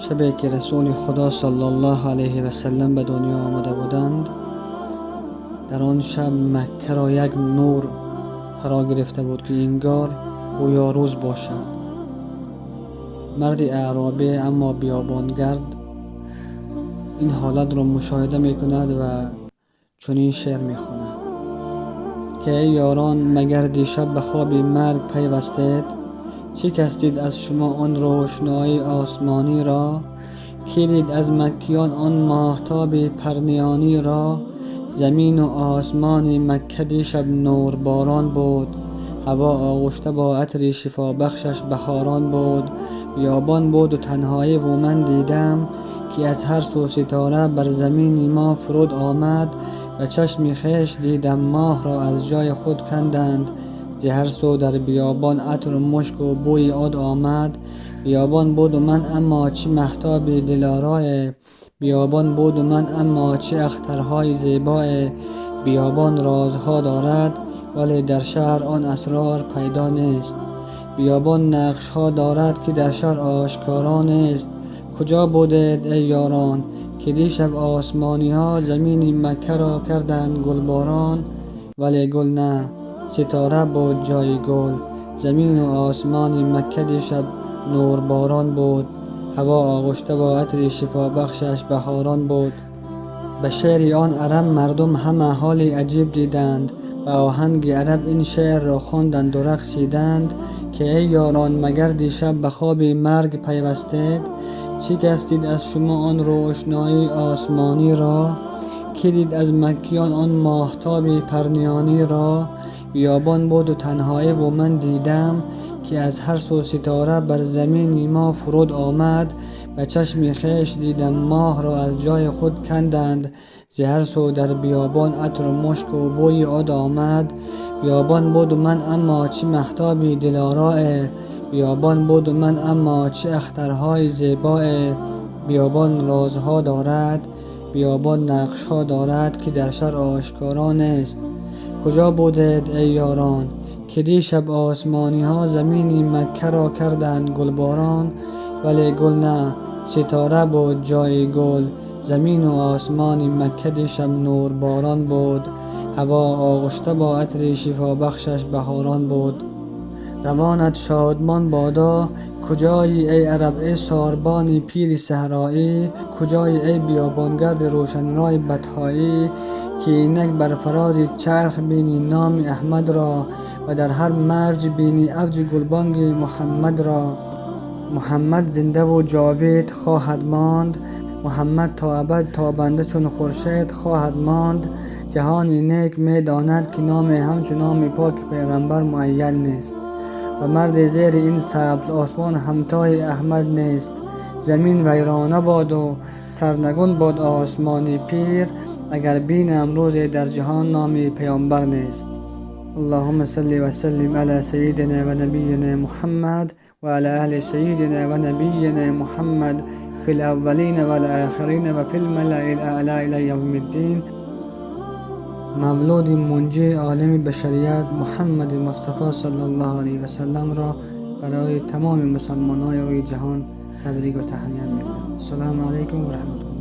Шабе ки Расули Худо саллаллоҳу алайҳи васаллам ба дунё омада буданд, дар он шаб Маккаро як нур фаро гирифта буд, ки ингор гӯё рӯз бошад. Марди аъробӣ, аммо биёбонгард, ин ҳолатро мушоҳида мекунад ва чунин шеър мехонад, ки эй ёрон, магар дишаб ба хоби марг пайвастед? Чӣ кас дид аз шумо он рӯшноии осмониро? Кӣ дид аз маккиён он моҳтоби парниёниро? Замину осмони Макка дишаб нурборон буд, ҳаво оғушта бо атри шифобахшаш баҳорон буд. Биёбон буду танҳоӣ, ву ман дидам, ки аз ҳар сӯ ситора бар замини мо фуруд омад. Ба чашми хеш дидам, моҳро аз ҷои худ канданд, зи ҳар сӯ дар биёбон атру мушку бӯи уд омад. Биёбон буду ман, аммо чӣ маҳтоби дилорое! Биёбон буду ман, аммо чӣ ахтарҳои зебое! Биёбон розҳо дорад, вале дар шаҳр он асрор пайдо нест. Биёбон нақшҳо дорад, ки дар шаҳр ошкоро нест. Куҷо будед, эй ёрон, ки дишаб осмониҳо замини Маккаро карданд гулборон? Вале гул на, ситора буд ҷои гул. Замину осмони Макка дишаб нурборон буд, ҳаво оғушта бо атри шифобахшаш баҳорон буд. Ба шеъри он араб мардум ҳама ҳоли аҷиб диданд. Ба оҳанги араб ин шеърро хонданду рақсиданд, ки эй ёрон, магар дишаб ба хоби марг пайвастед? Чӣ кас дид аз шумо он рӯшноии осмониро? Кӣ дид аз маккиён он моҳтоби парниёниро? Биёбон буду танҳоӣ, ву ман дидам, ки аз ҳар сӯ ситора бар замини мо фуруд омад. Ба чашми хеш дидам, моҳро аз ҷои худ канданд, зи ҳар сӯ дар биёбон атру мушку бӯи уд омад. Биёбон буду ман, аммо чӣ маҳтоби дилорое! Биёбон буду ман, аммо чӣ ахтарҳои зебое! Биёбон розҳо дорад, биёбон нақшҳо дорад, ки дар шаҳр ошкоро нест. Куҷо будед, эй ёрон, ки дишаб осмониҳо замини Маккаро карданд гулборон? Вале гул на, ситора буд ҷои гул. Замину осмони Макка дишаб нурборон буд, ҳаво оғушта бо атри шифобахшаш баҳорон буд. Равонат шодмон бодо. Куҷоӣ, эй араб, эй сорбони пири саҳроӣ? Куҷоӣ, эй биёбонгарди рӯшанрои бадҳоӣ, ки инак бар фарози чарх бинӣ номи Аҳмадро ва дар ҳар мавҷ бинӣ авҷи гулбонги Муҳаммадро? Муҳаммад зиндаву ҷовид хоҳад монд. Муҳаммад то абад тобанда чун хуршед хоҳад монд. Ҷаҳони нек медонад, ки номе ҳамчу номи поки пайғамбар муайян нест ва марди зери ин сабз осмон ҳамтои Аҳмад нест. Замин вайрона боду сарнагун бод осмони пир, агар бинам рӯзе дар ҷаҳон номи паёмбар нест. اللهم صل وسلم على سيدنا ونبينا محمد وعلى أهل سيدنا ونبينا محمد في الأولين والآخرين وفي الملأ الأعلى إلى يوم الدين. Мавлуди мунҷии олами башарият Муҳаммади Мустафо саллаллоҳу алайҳи васалламро барои тамоми мусалмонҳои рӯи ҷаҳон табрику таҳният мекунам. Ассалому алайкум ва раҳматуллоҳ.